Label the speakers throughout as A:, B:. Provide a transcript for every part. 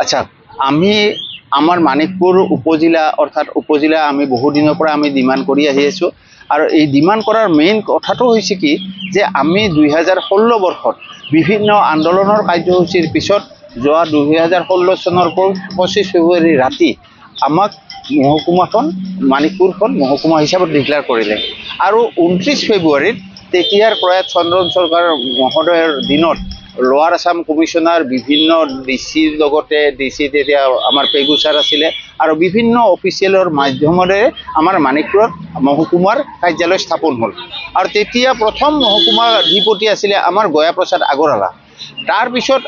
A: আচ্ছা, আমি আমাৰ মানিকপুৰ উপজিলা, অৰ্থাৎ উপজিলা আমি বহুদিনৰ পৰা আমি ডিমাণ্ড কৰি আহি আছোঁ। আৰু এই ডিমাণ্ড কৰাৰ মেইন কথাটো হৈছে কি যে আমি 2016 বৰ্ষত বিভিন্ন আন্দোলনৰ কাৰ্যসূচীৰ পিছত যোৱা 2016 চনৰ 25 ফেব্ৰুৱাৰী ৰাতি আমাক মহকুমাখন, মানিকপুৰখন মহকুমা হিচাপত ডিক্লেয়াৰ কৰিলে। আৰু 29 ফেব্ৰুৱাৰীত তেতিয়াৰ প্ৰয়াত চন্দন চৰকাৰ মহোদয়ৰ দিনত লোৱাৰ আছাম কমিশ্যনাৰ, বিভিন্ন ডি চিৰ লগতে, ডি চি তেতিয়া আমাৰ পেগু ছাৰ আছিলে, আৰু বিভিন্ন অফিচিয়েলৰ মাধ্যমেৰে আমাৰ মানিকপুৰত মহকুমাৰ কাৰ্যালয় স্থাপন হ'ল। আৰু তেতিয়া প্ৰথম মহকুমাধিপতি আছিলে আমাৰ গয়াপ্ৰসাদ আগৰৱালা। তাৰপিছত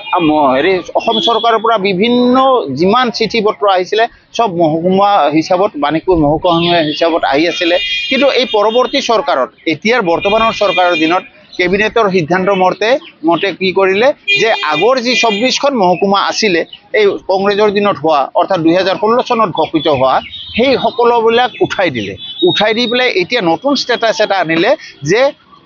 A: হেৰি অসম চৰকাৰৰ পৰা বিভিন্ন যিমান চিঠি পত্ৰ আহিছিলে চব মহকুমা হিচাপত, মানিকপুৰ মহকুমা হিচাপত আহি আছিলে। কিন্তু এই পৰৱৰ্তী চৰকাৰত, এতিয়াৰ বৰ্তমানৰ চৰকাৰৰ দিনত কেবিনেটৰ সিদ্ধান্ত মতে কি কৰিলে যে আগৰ যি 24খন মহকুমা আছিলে এই কংগ্ৰেছৰ দিনত হোৱা, অৰ্থাৎ 2016 চনত ঘোষিত হোৱা, সেই সকলোবিলাক উঠাই দিলে। উঠাই দি পেলাই এতিয়া নতুন ষ্টেটাছ এটা আনিলে যে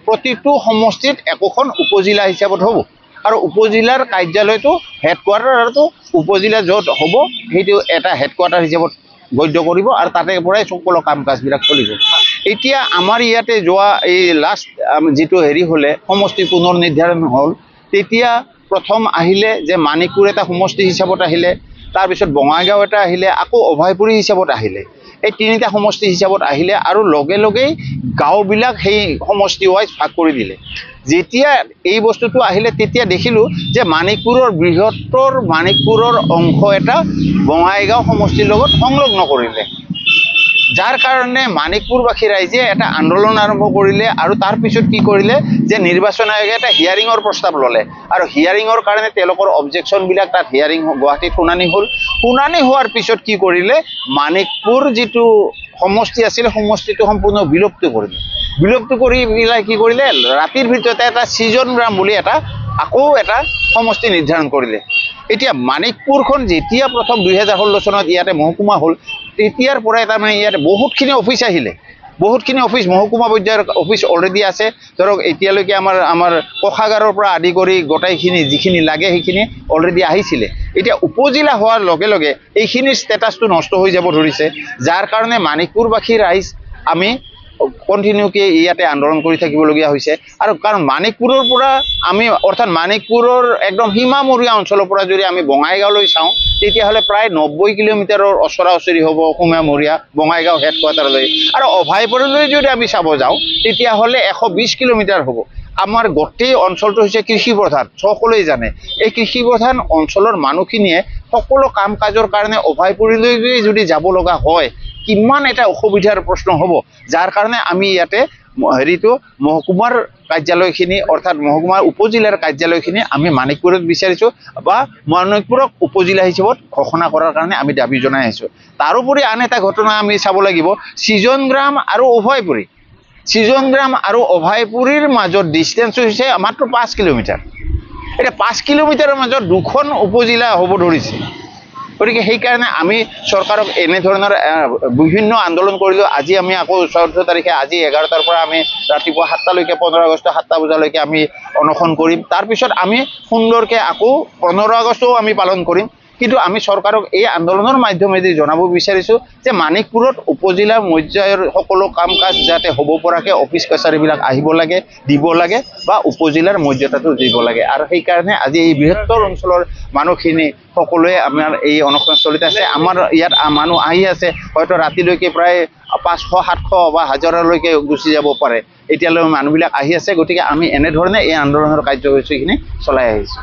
A: প্ৰতিটো সমষ্টিত একোখন উপজিলা হিচাপত হ'ব, আৰু উপজিলাৰ কাৰ্যালয়টো হেডকোৱাৰ্টাৰটো উপজিলা য'ত হ'ব সেইটো এটা হেডকোৱাৰ্টাৰ হিচাপত গণ্য কৰিব, আৰু তাতে পৰাই সকলো কাম কাজবিলাক চলিব। এতিয়া আমাৰ ইয়াতে যোৱা এই লাষ্ট যিটো হেৰি হ'লে সমষ্টি পুনৰ নিৰ্ধাৰণ হ'ল, তেতিয়া প্ৰথম আহিলে যে মানিকপুৰ এটা সমষ্টি হিচাপত আহিলে, তাৰপিছত বঙাইগাঁও এটা আহিলে, আকৌ অভয়পুৰী হিচাপত আহিলে। এই তিনিটা সমষ্টি হিচাপত আহিলে আৰু লগে লগেই গাঁওবিলাক সেই সমষ্টি ৱাইজ ভাগ কৰি দিলে। যেতিয়া এই বস্তুটো আহিলে তেতিয়া দেখিলোঁ যে মানিকপুৰৰ বৃহত্তৰ মানিকপুৰৰ অংশ এটা বঙাইগাঁও সমষ্টিৰ লগত সংলগ্ন কৰিলে, যাৰ কাৰণে মানিকপুৰবাসী ৰাইজে এটা আন্দোলন আৰম্ভ কৰিলে। আৰু তাৰপিছত কি কৰিলে যে নিৰ্বাচন আয়োগে এটা হিয়াৰিঙৰ প্ৰস্তাৱ ল'লে, আৰু হিয়াৰিঙৰ কাৰণে তেওঁলোকৰ অবজেকশ্যনবিলাক তাত হিয়াৰিং গুৱাহাটীত শুনানি হ'ল। শুনানি হোৱাৰ পিছত কি কৰিলে, মানিকপুৰ যিটো সমষ্টি আছিলে সমষ্টিটো সম্পূৰ্ণ বিলুপ্ত কৰিলে। বিলুপ্ত কৰি পেলাই কি কৰিলে, ৰাতিৰ ভিতৰতে এটা ছিজন গ্ৰাম বুলি এটা আকৌ এটা সমষ্টি নিৰ্ধাৰণ কৰিলে। এতিয়া মানিকপুৰখন যেতিয়া প্ৰথম 2016 চনত ইয়াতে মহকুমা হ'ল, তেতিয়াৰ পৰাই তাৰমানে ইয়াতে বহুতখিনি অফিচ আহিলে, বহুতখিনি অফিচ মহকুমা পৰ্যায়ৰ অফিচ অলৰেডি আছে। ধৰক এতিয়ালৈকে আমাৰ কোষাগাৰৰ পৰা আদি কৰি গোটেইখিনি যিখিনি লাগে সেইখিনি অলৰেডি আহিছিলে। এতিয়া উপজিলা হোৱাৰ লগে লগে এইখিনিৰ ষ্টেটাছটো নষ্ট হৈ যাব ধৰিছে, যাৰ কাৰণে মানিকপুৰবাসী ৰাইজ আমি কণ্টিনিউকে ইয়াতে আন্দোলন কৰি থাকিবলগীয়া হৈছে। আৰু কাৰণ মানিকপুৰৰ পৰা আমি, অৰ্থাৎ মানিকপুৰৰ একদম সীমামূৰীয়া অঞ্চলৰ পৰা যদি আমি বঙাইগাঁৱলৈ চাওঁ তেতিয়াহ'লে প্ৰায় 90 কিলোমিটাৰৰ ওচৰা ওচৰি হ'ব সীমামূৰীয়া বঙাইগাঁও হেডকোৱাৰ্টাৰলৈ। আৰু অভয়পুৰলৈ যদি আমি চাব যাওঁ তেতিয়াহ'লে 120 কিলোমিটাৰ হ'ব। আমাৰ গোটেই অঞ্চলটো হৈছে কৃষি প্ৰধান, সকলোৱে জানে। এই কৃষি প্ৰধান অঞ্চলৰ মানুহখিনিয়ে সকলো কাম কাজৰ কাৰণে অভয়পুৰীলৈ যদি যাব লগা হয় কিমান এটা অসুবিধাৰ প্ৰশ্ন হ'ব, যাৰ কাৰণে আমি ইয়াতে হেৰিটো মহকুমাৰ কাৰ্যালয়খিনি, অৰ্থাৎ মহকুমাৰ উপজিলাৰ কাৰ্যালয়খিনি আমি মানিকপুৰত বিচাৰিছোঁ বা মানিকপুৰক উপজিলা হিচাপত ঘোষণা কৰাৰ কাৰণে আমি দাবী জনাই আহিছোঁ। তাৰোপৰি আন এটা ঘটনা আমি চাব লাগিব, ছিজনগ্ৰাম আৰু অভয়পুৰী, ছিজনগ্ৰাম আৰু অভয়পুৰীৰ মাজত ডিষ্টেঞ্চ হৈছে মাত্ৰ 5 কিলোমিটাৰ। এতিয়া 5 কিলোমিটাৰৰ মাজত দুখন উপজিলা হ'ব ধৰিছে। গতিকে সেইকাৰণে আমি চৰকাৰক এনেধৰণৰ বিভিন্ন আন্দোলন কৰিলোঁ। আজি আমি আকৌ 14 তাৰিখে আজি 11টাৰ পৰা আমি ৰাতিপুৱা 7টালৈকে, 15 আগষ্ট 7টা বজালৈকে আমি অনশন কৰিম। তাৰপিছত আমি সুন্দৰকৈ আকৌ 15 আগষ্টও আমি পালন কৰিম। কিন্তু আমি চৰকাৰক এই আন্দোলনৰ মাধ্যমেদি জনাব বিচাৰিছোঁ যে মানিকপুৰত উপজিলা পৰ্যায়ৰ সকলো কাম কাজ যাতে হ'ব পৰাকৈ অফিচ কাছাৰীবিলাক আহিব লাগে, দিব লাগে বা উপজিলাৰ মৰ্যাদাটো দিব লাগে। আৰু সেইকাৰণে আজি এই বৃহত্তৰ অঞ্চলৰ মানুহখিনি সকলোৱে আমাৰ এই অনশনস্থলীত আছে। আমাৰ ইয়াত মানুহ আহি আছে, হয়তো ৰাতিলৈকে প্ৰায় 500, 700 বা হাজাৰলৈকে গুচি যাব পাৰে। এতিয়ালৈ মানুহবিলাক আহি আছে। গতিকে আমি এনেধৰণে এই আন্দোলনৰ কাৰ্যসূচীখিনি চলাই আহিছোঁ।